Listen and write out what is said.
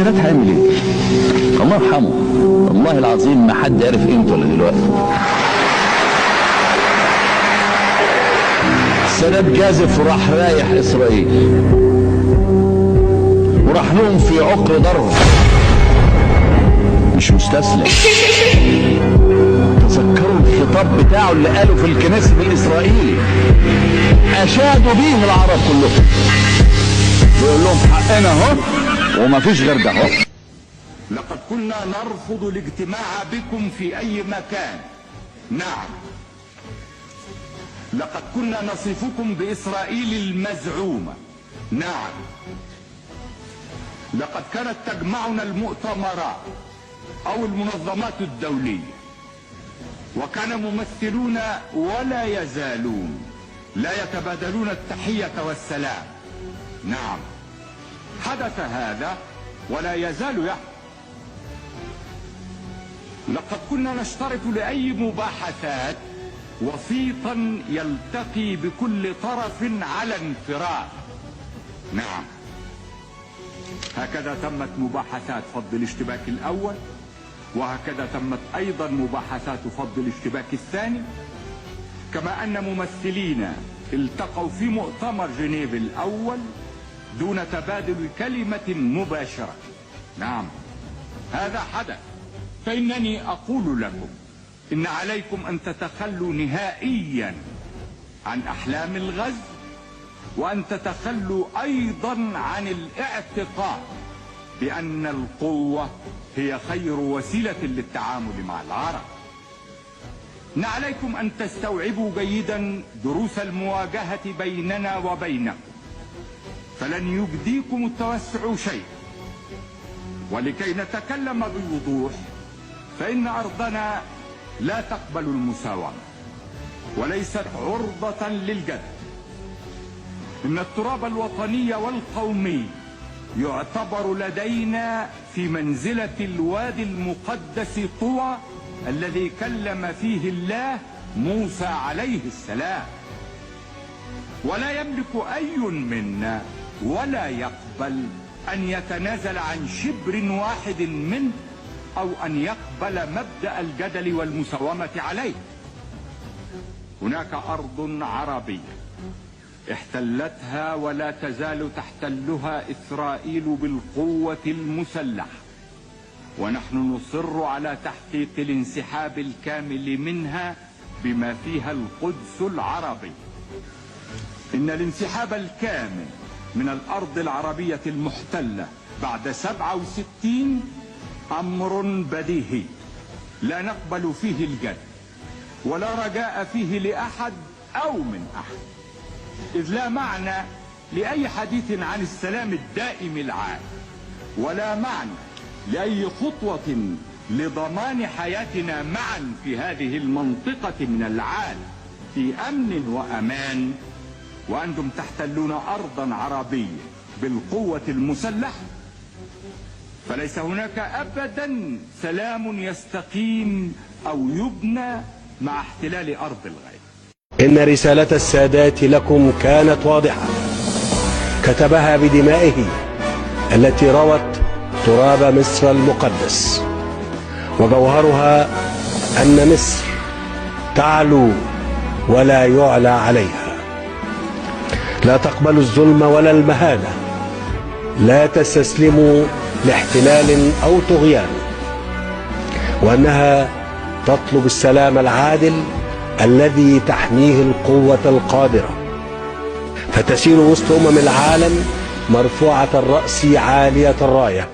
السادات هيعمل ايه؟ الله يرحمه، والله العظيم ما حد عرف قيمته الا دلوقتي. السادات جازف وراح رايح اسرائيل، وراح لهم في عقر ضرب، مش مستسلم. تذكروا الخطاب بتاعه اللي قاله في الكنيسة الإسرائيلي، أشادوا بيه العرب كلهم، بيقول لهم حقنا اهو وما فيش غير ده اهو. لقد كنا نرفض الاجتماع بكم في أي مكان. نعم، لقد كنا نصفكم بإسرائيل المزعومة. نعم، لقد كانت تجمعنا المؤتمرات أو المنظمات الدولية، وكان ممثلون ولا يزالون لا يتبادلون التحية والسلام. نعم، حدث هذا ولا يزال يحدث. لقد كنا نشترط لأي مباحثات وسيطا يلتقي بكل طرف على انفراد. نعم، هكذا تمت مباحثات فض الاشتباك الأول، وهكذا تمت أيضا مباحثات فض الاشتباك الثاني. كما أن ممثلين التقوا في مؤتمر جنيف الأول دون تبادل كلمة مباشرة. نعم، هذا حدث. فإنني أقول لكم إن عليكم أن تتخلوا نهائيا عن أحلام الغزو، وأن تتخلوا أيضا عن الاعتقاد بأن القوة هي خير وسيلة للتعامل مع العرب. إن عليكم أن تستوعبوا جيدا دروس المواجهة بيننا وبينكم، فلن يجديكم التوسع شيء. ولكي نتكلم بوضوح، فإن أرضنا لا تقبل المساومة وليست عرضة للجدل. إن التراب الوطني والقومي يعتبر لدينا في منزلة الوادي المقدس طوى الذي كلم فيه الله موسى عليه السلام، ولا يملك أي منا ولا يقبل أن يتنازل عن شبر واحد منه أو أن يقبل مبدأ الجدل والمساومة عليه. هناك أرض عربية احتلتها ولا تزال تحتلها إسرائيل بالقوة المسلحة، ونحن نصر على تحقيق الانسحاب الكامل منها بما فيها القدس العربي. إن الانسحاب الكامل من الأرض العربية المحتلة بعد 67 أمر بديهي لا نقبل فيه الجدل ولا رجاء فيه لأحد أو من أحد، إذ لا معنى لأي حديث عن السلام الدائم العام، ولا معنى لأي خطوة لضمان حياتنا معا في هذه المنطقة من العالم في أمن وأمان، وأنتم تحتلون أرضا عربية بالقوة المسلحة. فليس هناك أبدا سلام يستقيم أو يبنى مع احتلال أرض الغير. إن رسالة السادات لكم كانت واضحة، كتبها بدمائه التي روت تراب مصر المقدس، وجوهرها أن مصر تعلو ولا يعلى عليها، لا تقبل الظلم ولا المهانة، لا تستسلم لاحتلال أو طغيان، وأنها تطلب السلام العادل الذي تحميه القوة القادرة، فتسير وسط أمم العالم مرفوعة الرأس عالية الراية.